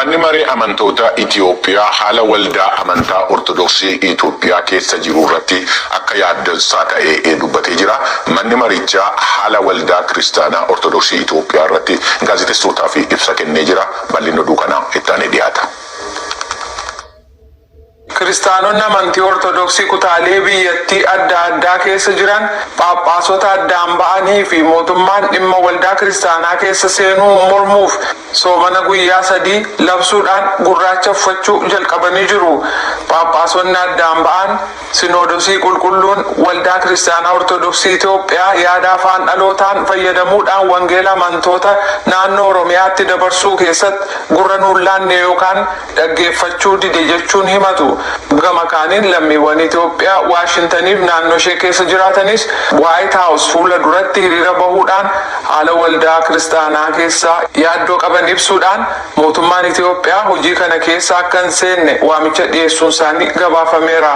Manni maree amantoota Itiyoophiyaa haala waldaa amantaa Ortodoksii Itiyoophiyaa keessa jiru irratti akka yaaddessaa ta'e dubbatee jira. Manni marichaa haala waldaa kiristaanaa Ortodoksii Itiyoophiyaa irratti gaazexessootaaf ibsa kennee jira. Bal'inni oduu kanaa itti aanee dhiyaata. Kiristaanonni amantii Ortodoksii kutaalee biyyattii adda addaa keessa jiran Phaaphaasota addaan ba'anii fi mootummaan dhimma waldaa kiristaanaa keessa seenuu mormuuf soomana guyyaa 3 labsuudhaan gurraacha uffachuu jalqabanii jiru. Phaaphaasonni addaan ba'an Sinoodosii Qulqulluun Waldaa Kiristaanaa Ortodoksii Itoophiyaa yaada afaan dhalootaan fayyadamuudhaan wangeela amantoota naannoo Oromiyaatti dabarsuu keessatti gurra nuun laanne yookaan dhaggeeffachuu dide jechuun himatu. Gama kaaniin lammiiwwan Itoophiyaa Waashintaniif naannooshee keessa jiraatanis Waayit Haawus fuula duratti hiriira bahuudhaan haala waldaa kiristaanaa keessaa yaaddoo qaban ibsuudhaan mootummaan Itoophiyaa hojii kana keessa akka hin seenne waamicha dhiyeessuun isaanii gabaafameera.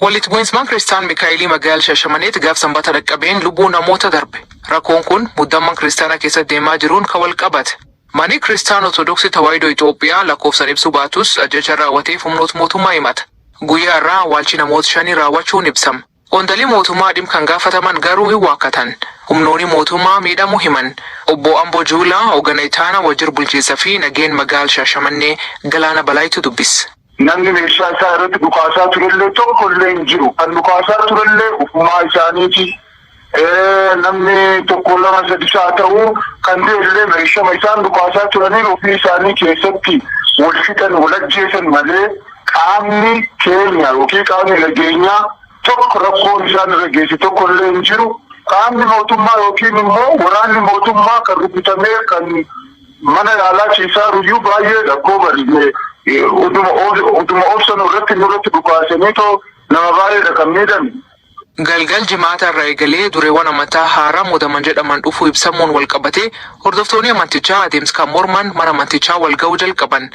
Walitti bu'iinsi Man Kiristaan Mikaa'elii magaal Shaashamaneetti gaaf Sanbata dhaqqabeen lubbuu namoota darbe. Rakkoon kun muddamman Kiristaanaa keessatti deemaa jiruun ka wal qabate. Mani Kiristaan Ortodoksii Tawaahidoo Itoophiyaa lakkoofsan ibsuu baatus ajjeechaan raawwateef humnoota mootummaa himata. Guyyaa har'aa awwaalchi namoota shanii raawwachuun ibsam. Qondalii mootummaa dhim kan gaafataman garuu hin waakkatan. Humnooni mootummaa miidhamu himan. Obbo Amboo Juulaa hoogana Itaanaa wajjir bulchiinsa fi nageen magaal Shaashamannee Galaana Balaayitu dubbis. Namni meeshaa isaa irratti dhukaasaa turellee tokko illee hin jiru. Kan dhukaasaa turellee ofumaa isaaniiti. Namni tokko lama sadis haa ta'u kan du'e illee meeshama isaan dhukaasaa turaniin ofii isaanii keessatti wal fixan wal ajjeesan malee qaamni keenya yookiin qaamni nageenyaa tokko rakkoon isaan irra geesse tokko illee hin jiru. Qaamni mootummaa yookiin immoo waraanni mootummaa kan rukutamee kan mana yaalaa ciisaa iyyuu baay'ee rakkoo bari utuma obsanu irratti nurratti dhukaasanii too nama baay'eedha kan miidhame. Galgal Jimaata irraa eegalee dureewwan amantaa haaraa muudaman jedhaman dhufuu ibsamuun walqabatee hordoftoonni amantichaa adeemsa kan morman mana amantichaa walga'uu jalqaban.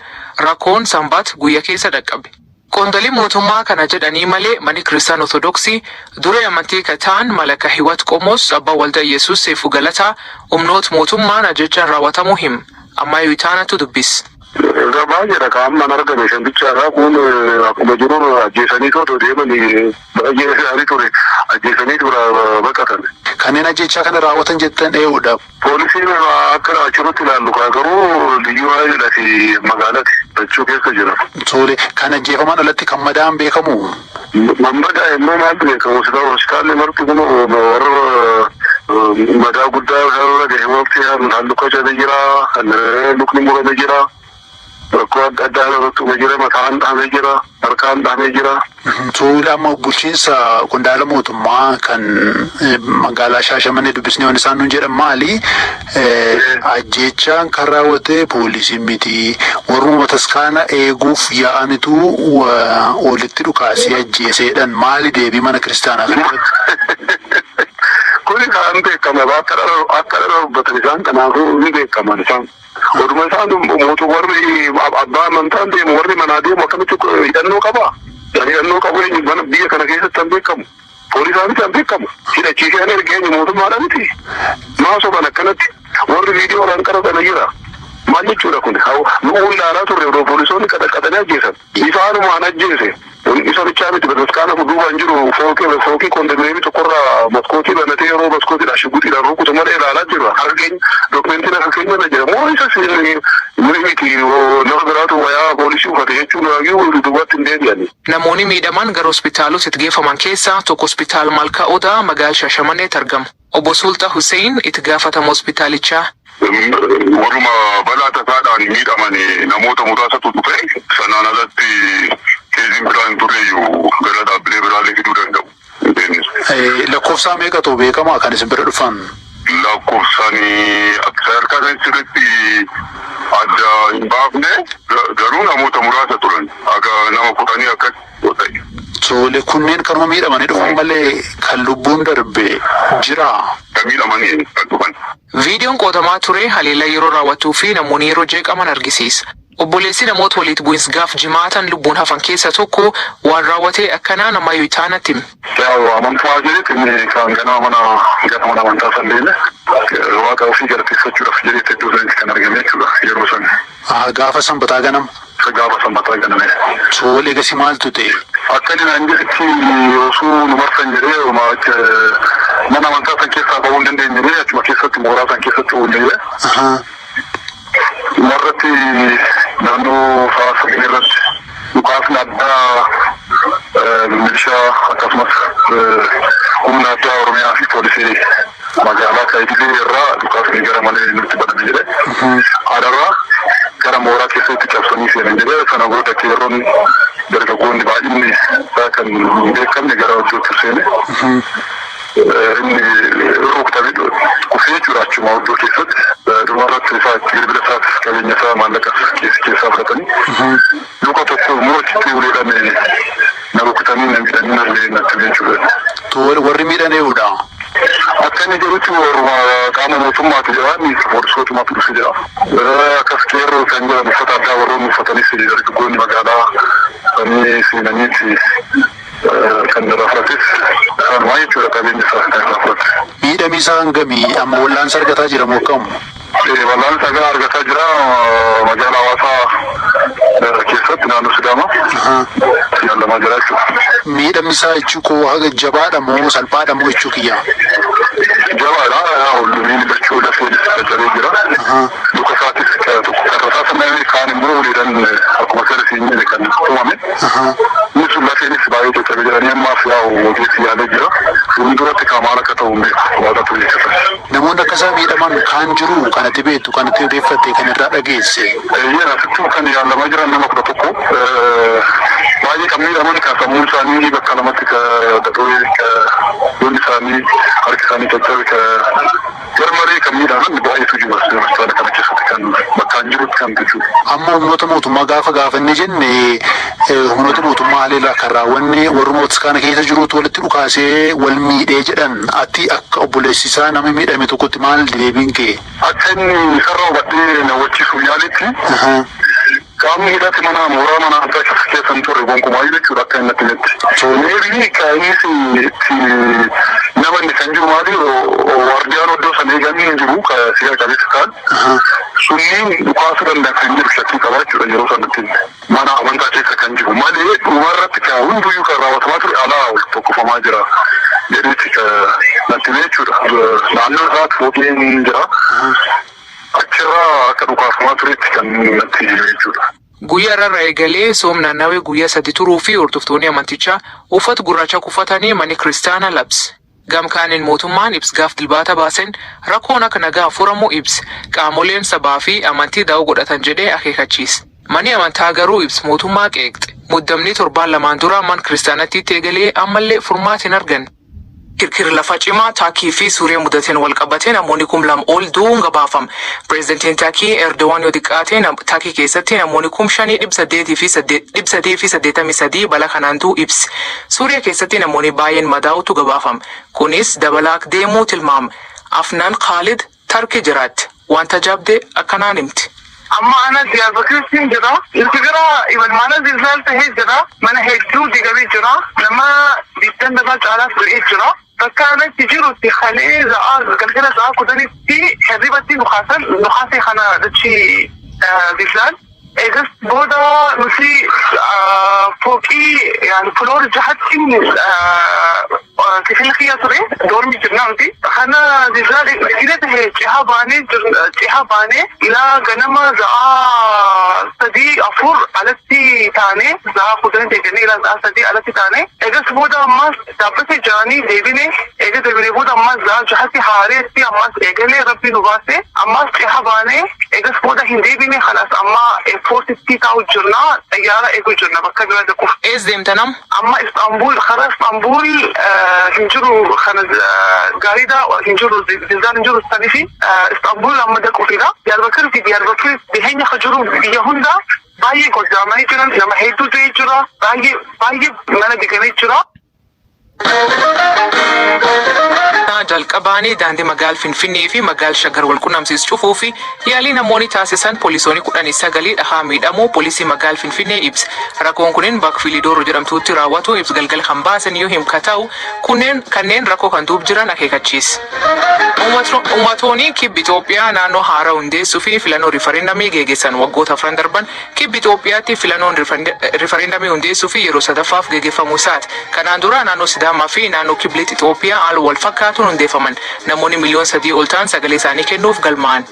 Rakkoon Sanbat guyya keessa dhaqqabe. Qondalii mootummaa kana jedhanii malee Manni Kiristaan Ortodoksii duree amantii ka ta'an Malaka Hiwat Qomoos Abbaa Walda Iyyasuus Seefuu Galataa humnoot mootummaan ajjechaan raawwatamuu him. Ammaayuu Itaanaatu dubbis. Egaa baay'eedha ka ammaan argame shan bichaadha. Kun akkuma jiruun ajjeesaniitu otoo deemanii baay'ee isaanii ture ajjeesanii tura baqatan. Kanneen ajjeechaa kana raawwatan jettan eenyudha? Poolisiin akka achirutti ilaallu kaa garuu liyyuu haayilidha fi magaalati lachuu keessa jira. Tole, kan ajjeefaman alatti kan madaa'an beekamu? Kan madaa'e immoo maaltu beekamu hospitaalli marti kun warra madaa guddaa irra gahe waqtii kan luka cabe jira, kan lukni murame jira, rakkoo adda addaa irratti uume jira, mataan dhahamee jira, harkaan dhahamee jira. Tole, amma bulchiinsa qondaala mootummaa kan magaalaa Shaashamannee dubbisnee waan isaan nuun jedhan maali? Ajjeechaan kan raawwate poolisiin miti. Warruma bataskaana eeguuf yaa'anitu walitti dhukaasee ajjeeseedhaan maali deebii mana kiristaanaa kana irratti? Kuni kan beekama akka dhala dubbatan isaan kanaafuu ni beekaman isaan. Oduma isaan mootu warri abbaa amantaan deemu warri manaa deemu akkamitti hidhannoo qabaa? Kan hidhannoo qabu eenyu mana biyya kana keessatti kan beekamu? Poolisaa miti kan beekamu. Hidhachiisee kan erge eenyu mootummaadha miti? Maa soban akkanatti warri viidiyoodhaan qaratan jira. Maal jechuudha kun? Nu ilaalaa turre odoo poolisoonni qaxaqaxanii ajjeesan. Isaanumaan ajjeese. Isa bichaa miti bataskaana duubaan jiru fooqii kondominiyeemii tokkorraa maskootii banatee yeroo maskootiidhaan shiguxiidhaan rukutu malee ilaalaa jirra. Harka keenya dookumentiin harka keenya irra jira. Moo isa miti nama biraatu wayaa poolisii uffate jechuun raayyuu duubatti hin deebi'ani. Namoonni miidhaman gara hospitaalota itti geeffaman keessaa tokko hospitaal Malkaa Odaa magaalaa Shaashamanneetti argama. Obbo Sulxa Hussein itti gaafatama hospitaalichaa. Warruma balaa tasaadhaan miidhaman namoota muraasatu dhufe sanaan alatti keeziin biraa hin turreyyuu gara dhaabbilee biraallee fiduu danda'u. Lakkoofsaa meeqatu beekamaa kan isin bira dhufan? Lakkoofsaan akka sadarkaa kan sirriitti adda hin baafne garuu namoota muraasa turan akka nama 10 akkas ta'e. Tole, kunneen kanuma miidhamanii dhufan malee kan lubbuun darbe jira? Kan miidhamanii kan dhufan. Viidiyoon qoodamaa ture haleellaa yeroo raawwatuu fi namoonni yeroo jeeqaman argisiisa. Obboleessi namoota walitti bu'iinsa gaaf jimaatan lubbuun hafan keessa tokko waan raawwate akkanaan Ammayyuu Itaanatti hime. Yaa'u amantaa jedhetti inni kan ganama mana gara mana amantaa san deeme waaqa ofii galateeffachuudhaaf jedhetti iddoo sanitti kan argame jechuudha yeroo san. Gaafa Sanbataa ganama. Gaafa Sanbataa ganame. Tole, egasii maaltu ta'e? Akka inni naan jedhetti, osoo nu marsan jedhee mana amantaa san keessaa bahuu hin dandeenye jedhee, achuma keessatti, mooraa san keessatti oolle jedhee. Dhumarratti naannoo sa'a 9 irratti dhukaasni addaa milishaa, akkasumas humna addaa Oromiyaa fi poolisii magaalaa Kaayidilee irraa dhukaasni gara malee nutti baname jedhe. Haadharraa gara mooraa keessatti cabsanii seenan jedhe. Sana booda qeerroon, dargaggoonni baay'inni isaa kan hin beekamne gara iddootti seene. Inni rukutame, kufee jechuudha achuma iddoo keessatti. Dhumarratti isaa bilbila isaas, qabeenya isaa, maallaqa keessaa fudhatanii, luka tokko immoo achitti uleedhaan na rukutanii, na miidhanii, na natti jechuudha. Tole, warri miidhan eenyudha? Akka inni jedhutti warruma qaama mootummaati jedha, poolisootummaatu dhufe jedha. Akkas qeerroo kan jedhan, uffata addaa warroonni uffatanis, dargaggoonni magaalaa sanii seenaniiti kan irraa fudhates kanumaa jechuudha, qabeenya isaa kan irraa fudhate. Miidhamni isaa hangamii? Amma wallaansa argataa jira moo akkam? Wallaansa gahaa argataa jira, magaalaa Hawaasaa keessatti, naannoo Sidaamaa yaalamaa jira jechuudha. Miidhamni isaa jechuu koo haga jabaadha moo salphaadha moo jechuu kiyya? Jabaadha. Hullumiin hidhachuu lafeenis caccabee jira. Luka isaatis tokko karrataa sana, kaan immoo uleedhaan akkuma seera jedhe kan uumame. Inni sun lafeenis baay'ee caccabee jira. Inni ammaaf yaa'u ogeessi yaalee jira. Fuulduratti kan maal akka ta'u hin beeku. Waaqatu beekata. Namoonni akka isaa miidhaman kaan jiru kanatti beektu, kanatti odeeffatte, kan irraa dhageesse? Eeyyeen, asitti kan yaalamaa jiran nama 11. Baay'ee kan miidhaman, kan sammuun isaanii bakka lamatti dadhabee, lundi isaanii, harki isaanii caccabe, garmalee kan miidhaman baay'eetu jiru hospitaala kana keessatti, kan bakkaan jirutti kan jechuudha. Amma humnoota mootummaa gaafa gaafanne jenne, humnoota mootummaa haleellaa kan raawwanne warruma bataskaana keessa jirutu walitti dhukaasee wal miidhee jedhan. Ati akka obboleessi isaa nama miidhame tokkotti maal deebiin kee? Akka inni isarraa hubadhee na hubachiisuuf yaaletti, qaamni hidhate mana mooraa mana amantaa keessa hin turre gonkumaa jechuudha akka inni natti himetti. Maybe kan innis itti nama inni kan jiru maali, waardiyaan iddoo sana eeganii hin jiru kan seera qabeessa ta'an. Sunniin dhukaasuu danda'a kan jiru shakkii qaba jechuudha yeroo sanatti mana amantaa keessa kan jiru malee. Dhumarratti kan hunduyyuu kan raawwatamaa ture alaa ol tokkofamaa jira jedheeti kan natti hime jechuudha. Naannoo isaatti fooqeen jira. Achirraa akka dhukaafamaa turetti kan natti hime jechuudha. Guyyaa irraa eegalee soom naannawee guyyaa 3 turuu fi hordoftoonni amantichaa uffata gurraacha uffatanii mana kiristaanaa labse. Gamkaaniin mootummaan ibsa gaaf Dilbaata baasen rakkoon akka nagaa furamu ibse, qaamoleen sabaa fi amantii da'oo godhatan jedhee akeekachiise. Manni amantaa garuu ibsa mootummaa qeeqxe. Muddamni torbaan lamaan dura mana kiristaanatti eegalee ammallee furmaata hin arganne. Kirkirri lafa cimaa Taakii fi Suuriyaa mudateen wal qabatee namoonni 2000 ol du'uun gabaafama. Pireezidantiin Taakii Erdogan yoo xiqqaate Taakii keessatti namoonni 5883 balaa kanaan du'uu ibse. Suuriyaa keessatti namoonni baay'een madaa'utu gabaafama. Kunis dabalaa deemuu tilmaama. Afnaan Khaalid Tarkii jiraatti. Wanta jabde akkanaan himti. Amma ana Diyarbakirtiin jira. Nuti gara mana zilzaal tahee jira. Mana hedduu diigamee jira. Nama 20 caalaas du'ee jira. Bakka anatti jirutti kalee za'aa galgala za'aa 10tti hirribatti nukaasan, nukaasee kana dachi zilzaal. Eegas booda nuti fooqii, yani floor jahatti kifila kiyya ture, dormi jirna nuti. Kana zilzaal ila tahe cihaa baanee ilaa ganama za'aa 3, 4 alatti taane, za'aa 10 eegannee ilaa za'aa 3 alatti taane. Eegas booda ammas dhaabbate jiranii deebine. Eega deebine booda ammas za'aa jahatti haareetti ammas eegalee, rabbi nu baase, ammas cihaa baanee. Eegas booda hin deebine, kalaas. Amma airportitti taa'u jirna, xayyaara eeguu jirna bakka bira dhaquuf. Ees deemtanam? Amma Istanbul, karaa Istanbul hin jiru kana gaariidha, hin jiru, zilzaal hin jiru sanifi Istanbul amma dhaquufidha. Diyarbakir fi Diyarbakir dhiheenya ka jiru biyya hunda baay'ee goddaamanii jiran, nama hedduu du'ee jira, baay'ee baay'ee mana digamee jira. Itoophiyaa jalqabaanii daandii magaal Finfinnee fi magaal Shaggar wal qunnamsiisu cufuu fi yaalii namoonni taasisan poolisoonni 19 dhahaa miidhamuu poolisii magaal Finfinnee ibse. Rakkoon kunin bakka Filiidooroo jedhamtutti raawwatu ibsa galgala kan baasan yoo himka ta'u, kunneen kanneen rakkoo kan duub jiran akeekachiise. Uummattoonni kibba Itoophiyaa naannoo haaraa hundeessuu fi filannoo riifarendamii geggeessan. Waggoota 4 darban kibba Itoophiyaatti filannoon riifarendamii hundeessuu fi yeroo sadaffaaf geggeeffamuu isaati. Kanaan dura naannoo Sidaamaa fi naannoo Kibba Itoophiyaa haala wal fakkaatuun hundeeffaman. Namoonni miliyoona 3 ol ta'an sagalee isaanii kennuuf galmaa'an.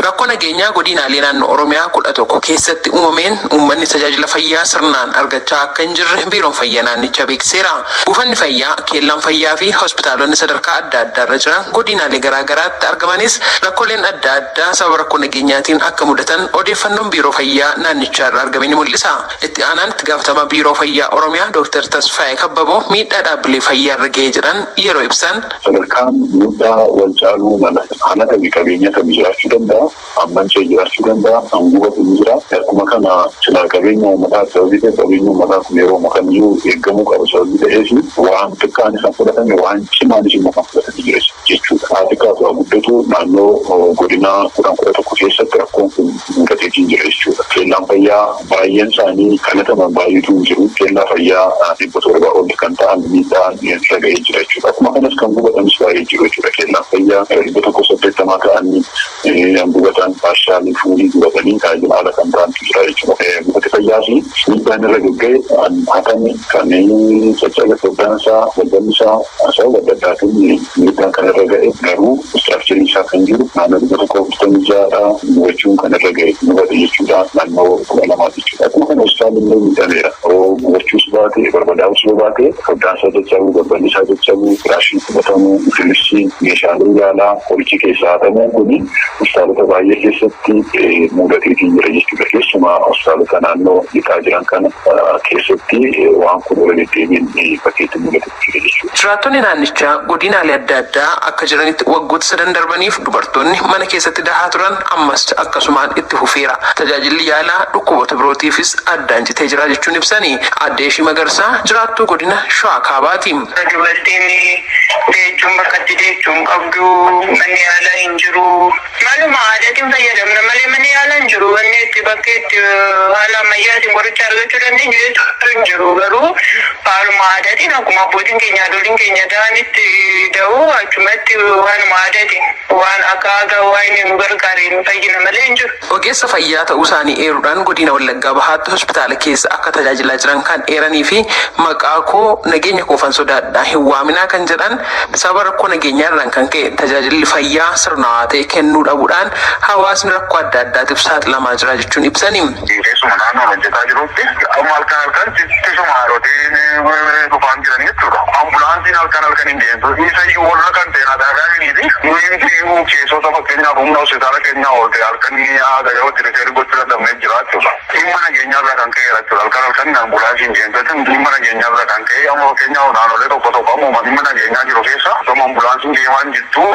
Rakkoo nageenyaa godinaalee naannoo Oromiyaa 11 keessatti uumameen uummanni tajaajila fayyaa sirnaan argachaa akka hin jirre Biiroon Fayyaa naannichaa beeksiseera. Buufanni fayyaa, keellaan fayyaa fi hospitaalonni sadarkaa adda addaarra jiran godinaalee garaa garaatti argamanis rakkooleen adda addaa sababa rakkoo nageenyaatiin akka mudatan odeeffannoon Biiroo Fayyaa naannichaa irraa argame ni mul'isa. Itti aanaan itti gaafatamaa Biiroo Fayyaa Oromiyaa Dr. Tasfaayee Kabbaboo miidhaa dhaabbilee fayyaa irra ga'ee jiran yeroo ibsan. Sadarkaan miidhaa wal caaluu mala. Haala kamii qabeenya kamii jiraachuu danda'a, ammancee jiraachuu danda'a, hangubatu ni jira. Akkuma kana silaa qabeenya uummataa sababii ta'eef, qabeenya uummataa kun yeroo kamiyyuu eeggamuu qaba sababii ta'eef, waan xiqqaan isaan fudhatame, waan cimaanis immoo kan fudhatame jira jechuudha. Haa xiqqaatu haa guddatu, naannoo godina 10, 11 keessatti rakkoon kun mudateetiin jira jechuudha. Keellaan fayyaa baay'een isaanii kalataman baay'eetu hin jiru. Keellaa fayyaa 700 ol kan ta'an miidhaan irra ga'ee jira jechuudha. Akkuma kanas kan gubatanis baay'ee jiru jechuudha. Keellaan fayyaa 180 ta'anii kan gubatan, partially, fully gubatanii tajaajila ala kan ta'antu jira jechuudha. Buufati fayyaas miidhaan irra gagga'e, kan hatame, kan caccabe foddaan isaa, balballi isaa sababa adda addaatiin miidhaan kan irra ga'e, garuu structure isaa kan jiru naannoo 146dha. Gubachuun kan irra ga'e, gubate jechuudha, naannoo 12 jechuudha. Akkuma kana hospitaalli illee miidhameera. Gubachuus baate, barbadaa'uus yoo baate, foddaan isaa caccabuu, balballi isaa caccabuu, firaashiin fudhatamuu, filisiin, meeshaalee yaalaa, qorichi keessaa hatamuun kuni hospitaalota baay'ee keessatti mudateetiin jira jechuudha. Keessumaa hospitaalota naannoo lixaa jiran kana keessatti waan kun irra deddeebiin bakkeetti mudate jira jechuudha. Jiraattonni naannichaa godinaalee adda addaa akka jiranitti, waggoota sadan darbaniif dubartoonni mana keessatti dahaa turan ammas akkasumaan itti fufeera. Tajaajilli yaalaa dhukkuboota birootiifis addaan citee jira jechuun ibsanii. Aadde Ishii Magarsaa jiraattuu godina Shawaa Kaabaati. Dubartiin deechuun bakka itti deechuun qabdu, manni yaalaa hin jiru. Maluma aadaatiin fayyadamna malee manni yaalaa hin jiru. Wanni itti bakki itti haala ammayyaatiin qoricha argachuu dandeenyu jechuudha hin jiru. Garuu haaluma aadaatiin akkuma abbootiin keenya, haadholiin keenya da'anitti da'uu, achumatti waanuma aadaatiin waan akka aadaa waan nu gargaareen fayyina malee hin jiru. Ogeessa fayyaa ta'uu isaanii eeruudhaan, godina Wallaggaa Bahaatti hospitaala keessa akka tajaajilaa jiran kan eeranii fi maqaa koo nageenya koofan sodaadhaa hin waaminaa kan jedhan, sababa rakkoo nageenyaa irraan kan ka'e tajaajilli fayyaa sirnaawaa ta'e kennuu dhabuudhaan hawaasni rakkoo adda addaatiif saaxilamaa jira jechuun ibsanii. Keessuma naannoo hojjetaa jirutti amma halkan halkan ittisuma haadhotiin dhufaan jiran jechuudha. Ambulaansiin halkan halkan hin deemtu. Isa iyyuu warra kan ta'e nadaagaa fi nuyi iyyuu keessota, fakkeenyaaf humna hospitaala keenyaa oolte halkan haga yeroo itti refer gochuu dadhabnee jira jechuudha. Dhimma nageenyaarraa kan ka'e jechuudha. Halkan halkan ambulaansiin deemtu jechuun dhimma nageenyaarraa kan ka'e. Amma fakkeenyaaf naannolee tokko tokko amma dhimma nageenyaa jiru keessa osoo ambulaansiin deemaa hin jirtu,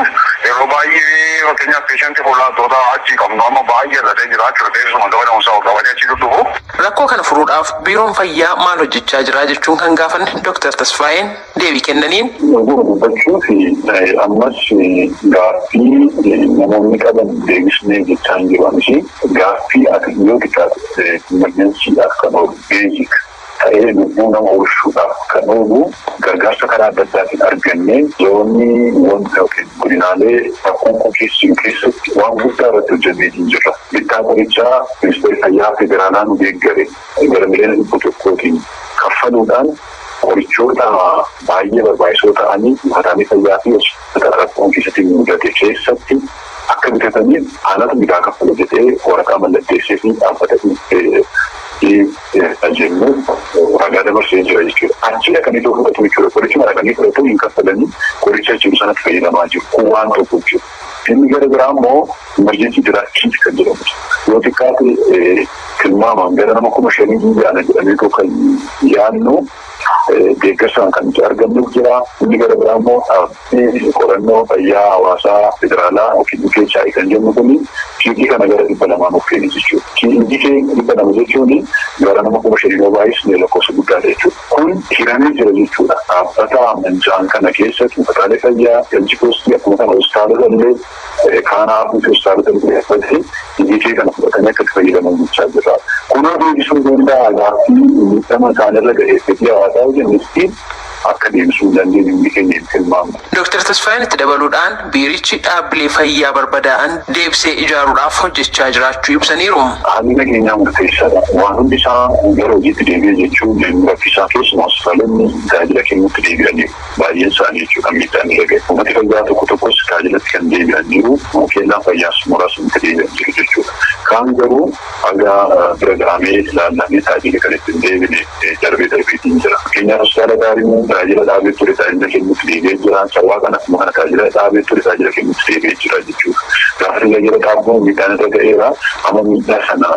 yeroo baay'ee fakkeenyaaf patient fuulaattoota achii qabnu amma baay'ee irratee jira jechuudha. Keessumaa gaba da'umsaa ol qabatee achi dhudhufu. Rakkoo kana furuudhaaf Biiroon Fayyaa maal hojjechaa jira jechuun kan gaafanne Dr. Tasfaayeen deebii kennaniin. Dhuguma dubbachuuf, ammas gaaffii namoonni qaban deebisnee jechaa hin jiru. Anis gaaffii ati yoo xiqqaate emergencydhaaf kan oolu, basic ta'ee lubbuu nama oolchuudhaaf kan oolu gargaarsa karaa adda addaatiin argannee, zoonii wanta yookiin godinaalee rakkoon kun keessa jiru keessatti waan guddaa irratti hojjenneetiin jirra. Bittaa qorichaa Ministeerri Fayyaa Federaalaa nu deeggare gara miliyoona 100tiin kaffaluudhaan qorichoota baay'ee barbaachisoo ta'anii buufataalee fayyaa fi hospitaala rakkoon keessatti mudate keessatti akka bitataniif aanatu bitaa kaffala jedhee waraqaa mallatteessee fi dhaabbata jennu ragaa dabarsee jira jechuudha. Achi dhaqanii too fudhatu jechuudha. Qorichuma dhaqanii fudhatu, hin kaffalanii, qoricha jiru sanatti fayyadamaa jiru. Kun waan tokko jechuudha. Inni gara biraa immoo emergency drug kit kan jedhamu. Yoo xiqqaate tilmaamaan gara nama 5,000 yaala jedhamee kan yaadnu deeggarsaan kan nuti argannu jira. Inni gara biraa immoo dhaabbii qorannoo fayyaa hawaasaa federaalaa yookiin UKHI kan jennu kuni kiitii kana gara 200 nuuf kenne jechuudha. Kiitii 200 jechuun gara nama 5,000 yoo baay'isne lakkoofsa guddaadha jechuudha. Kun hiramee jira jechuudha. Dhaabbata mancaan kana keessatti buufataalee fayyaa, health postii, akkuma kana hospitaalota illee kaanaa fi hospitaalota illee keessatti kana fudhatanii akka itti fayyadaman gochaa jira. Kunoo deebisuu danda'a gaaffii miidhama isaanirra ga'ee fedhii hawaasaa hojjennutti akka deebisuu hin dandeenye hundi keenya hin tilmaamnu. Dr. Tasfaayeen itti dabaluudhaan biirichi dhaabbilee fayyaa barbadaa'an deebisee ijaaruudhaaf hojjechaa jiraachuu ibsaniiru. Haalli nageenyaa murteessaadha. Waan hundi isaa gara hojiitti deebi'e jechuun rakkisaa, keessumaa hospitaalonni tajaajila kennuutti deebi'anii baay'een isaanii jechuudha miidhaan irra ga'e. Uummati fayyaa tokko tokkos tajaajilatti kan deebi'an jiru, keellaan fayyaas muraasni itti deebi'an jiru jechuudha. Kaan garuu haga bira ga'amee ilaallamee tajaajila kan ittiin deebine darbee darbeetiin jira. Fakkeenyaaf, hospitaala gaarii tajaajila dhaabee ture tajaajila kennuutti deebi'ee jira. Cawwaa kan akkuma kana tajaajila dhaabee ture tajaajila kennuutti deebi'ee jira jechuudha. Gaafa tajaajila dhaabamu miidhaan irra ga'eera. Amma miidhaa sana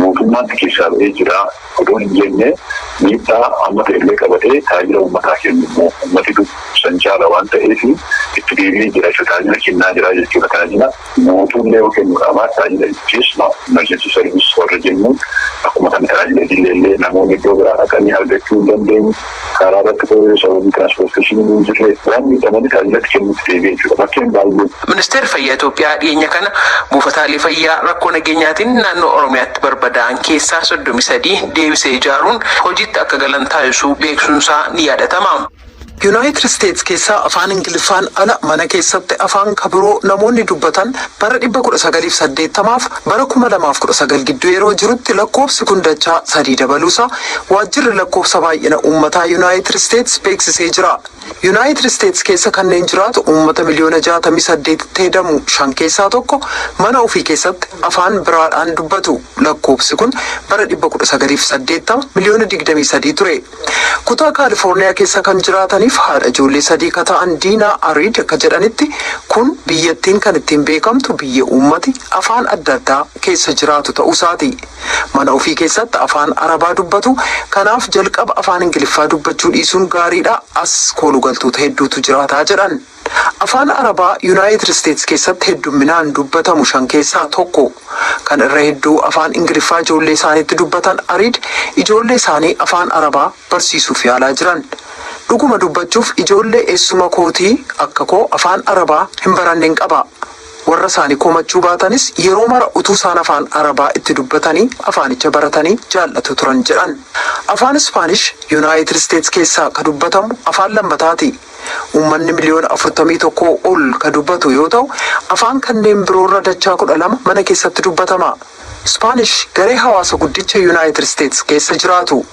mootummaatti keessaa ba'ee jira. Odoo hin jenne, miidhaa amma ta'ellee qabatee tajaajila uummataa kennu immoo uummati san caala waan ta'eef itti deebi'ee jira jechuudha. Tajaajila kennaa jira jechuudha. Tajaajila mootummaa yoo kennuudhaaf tajaajila keessumaa emergency service warra jennuun, akkuma kana tajaajila idileellee namoonni iddoo biraa dhaqanii argachuu hin dandeenye, karaa irratti sababii transportationii hin jirre waan miidhamanii tajaajila kennuutti deebi'ee jechuudha. Bakkeen baay'ee. Ministeerri Fayyaa Itoophiyaa dhiyeenya kana buufataalee fayyaa rakkoo nageenyaatiin naannoo Oromiyaatti barbadaa'an keessaa 33 deebisee ijaaruun hojiitti akka galan taasisuu beeksisuunsaa ni yaadatama. Yuunaayitid Isteets keessaa afaan Ingiliffaan ala mana keessatti afaan kabiroo namoonni dubbatan bara 1980f bara 2019 gidduu yeroo jirutti lakkoofsi kun dachaa sadii dabaluusaa waajjirri lakkoofsa baay'ina uummataa Yuunaayitid Isteets beeksisee jira. Yuunaayitid Isteets keessa kanneen jiraatu uummata miliyoona 68tti hedamu shan keessaa tokko mana ofii keessatti afaan biraadhaan dubbatu. Lakkoofsi kun bara 1980 miliyoona 23 ture. Kutaa Kaalifoorniyaa keessa kan jiraataniif haadha ijoollee sadii ka ta'an Diinaa Ariid akka jedhanitti, kun biyyattiin kan ittiin beekamtu biyya uummati afaan adda addaa keessa jiraatu ta'uu isaati. Mana ofii keessatti afaan Arabaa dubbatu, kanaaf jalqaba afaan Ingiliffaa dubbachuu dhiisuun gaariidha, as koolugaltoota hedduutu jiraataa jedhan. Afaan Arabaa Yuunaayitid Isteets keessatti heddumminaan dubbatamu shan keessaa tokko. Kan irra hedduu afaan Ingiliffaa ijoollee isaaniitti dubbatan Ariid ijoollee isaanii afaan Arabaa barsiisuuf yaalaa jiran. Dhuguma dubbachuuf, ijoollee eessuma kootii akka koo afaan Arabaa hin baranneen qaba. Warra isaanii komachuu baatanis, yeroo mara utuu isaan afaan Arabaa itti dubbatanii afaanicha baratanii jaallatu turan jedhan. Afaan Ispaanish Yuunaayitid Isteets keessaa ka dubbatamu afaan lammataati. Uummanni miliyoona 41 ol ka dubbatu yoo ta'u, afaan kanneen biroorra dachaa 12 mana keessatti dubbatama. Ispaanish garee hawaasa guddicha Yuunaayitid Isteets keessa jiraatu.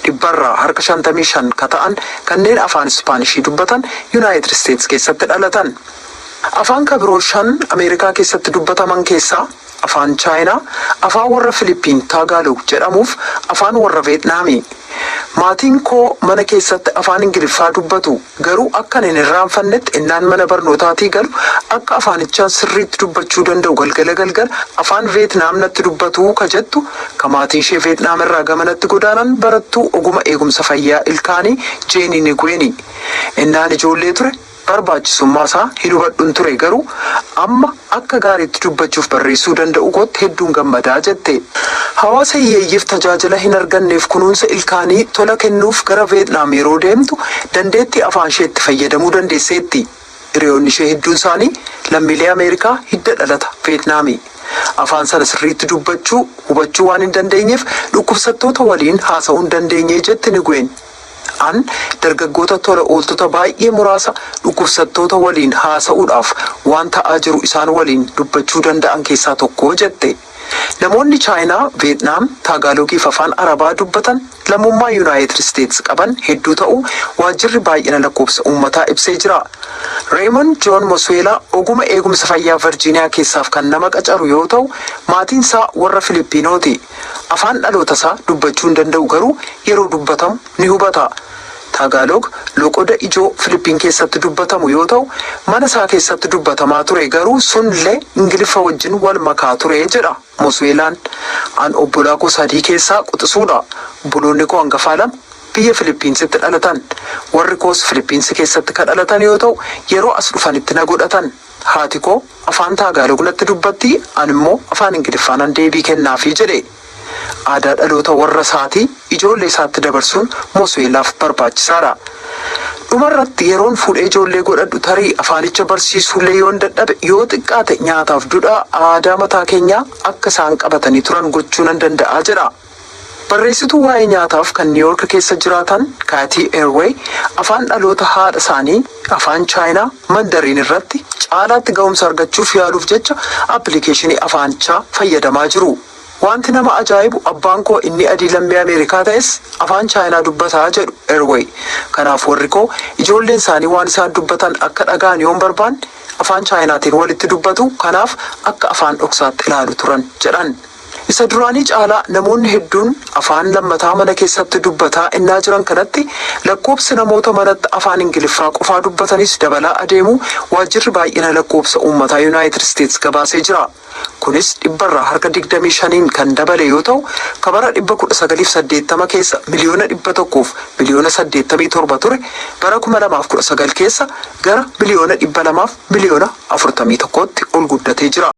Dhibbarraa harka 55 ka ta'an kanneen afaan Ispaanishii dubbatan Yuunaayitid Isteets keessatti dhalatan. Afaan kabiroo shan Ameerikaa keessatti dubbataman keessaa afaan Chaayinaa, afaan warra Filiippiin Taagaalog jedhamuuf afaan warra Veetnaami. Maatiin koo mana keessatti afaan Ingiliffaa dubbatu, garuu akka hin irraanfannetti innaan mana barnootaatii galu akka afaanichaan sirriitti dubbachuu danda'u galgala galgala afaan Veetnaam natti dubbatu ka jettu, ka maatiin ishee Veetnaam irraa gamanatti godaanan, barattuu oguma eegumsa fayyaa ilkaanii Jeenii Nigweeni. Innaan ijoollee ture barbaachisummaa isaa hin hubadhun ture, garuu amma akka gaariitti dubbachuuf barreessuu danda'u kootti hedduun gammadaa jette. Hawaasa hiyyeeyyiif tajaajila hin arganneef kunuunsa ilkaanii tola kennuuf gara Veetnaam yeroo deemtu dandeettii afaan isheetti fayyadamuu dandeesseetti. Hiriyoonni ishee hedduun isaanii lammiilee Ameerikaa hidda dhalata Veetnaami. Afaan sana sirriitti dubbachuu hubachuu waan hin dandeenyeef dhukkubsattoota waliin haasa'uu hin dandeenye jetti Nigween. An dargaggoota tola ooltota baay'ee muraasa dhukkubsattoota waliin haasa'uudhaaf waan ta'aa jiru isaan waliin dubbachuu danda'an keessaa tokko jette. Namoonni Chaayinaa, Veetnaam, Taagaalogiif afaan Arabaa dubbatan lammummaa Yuunaayitid Isteets qaban hedduu ta'uu waajjirri baay'ina lakkoofsa uummataa ibsee jira. Reemond Joon Mosweelaa oguma eegumsa fayyaa Virjiiniyaa keessaaf kan nama qacaru yoo ta'u, maatiin isaa warra Filiippiinooti. Afaan dhaloota isaa dubbachuu hin danda'u, garuu yeroo dubbatamu ni hubata. Taagaaloog loqoda ijoo Filiippiin keessatti dubbatamu yoo ta'u, mana isaa keessatti dubbatamaa ture, garuu sunillee Ingiliffa wajjin wal makaa ture jedha Mosweelaan. An obbolaa koo sadii keessaa quxisuudha. Obboloonni koo hangafaa lama biyya Filiippiinsitti dhalatan. Warri koos Filiippiinsi keessatti kan dhalatan yoo ta'u, yeroo as dhufanitti na godhatan. Haati koo afaan Taagaalog natti dubbatti, an immoo afaan Ingiliffaanan deebii kennaafii jedhe. Aadaa dhaloota warra isaatii ijoollee isaatti dabarsuun Mosweelaaf barbaachisaadha. Dhumarratti yeroon fuudhee ijoollee godhadhu tarii afaanicha barsiisuullee yoon dadhabe, yoo xiqqaate nyaataaf duudhaa aadaa mataa keenyaa akka isaan qabatanii turan gochuu nan danda'a jedha. Barreessituu waa'ee nyaataaf kan Niiyork keessa jiraatan Kaatii Eerweey afaan dhaloota haadha isaanii, afaan Chaayinaa Mandariin irratti caalaatti ga'umsa argachuuf yaaluuf jecha appilikeeshinii afaanichaa fayyadamaa jiru. "Wanti nama ajaa'ibu, abbaan koo inni adii lammii Ameerikaa ta'es afaan Chaayinaa dubbataa," jedhu Eerweey. "Kanaaf warri koo ijoolleen isaanii waan isaan dubbatan akka dhaga'an yoon barbaanne afaan Chaayinaatiin walitti dubbatu, kanaaf akka afaan dhoksaatti ilaalu turan," jedhan. Isa duraanii caalaa namoonni hedduun afaan lammataa mana keessatti dubbataa innaa jiran kanatti, lakkoobsi namoota manatti afaan Ingiliffaa qofaa dubbatanis dabalaa adeemu waajjirri baay'ina lakkoobsa uummataa Yuunaayitid Isteets gabaasee jira. Kunis 25% kan dabale yoo ta'u, ka bara 1980 keessa 100,000,087 ture bara 2019 keessa gara 200,000,041tti ol guddatee jira.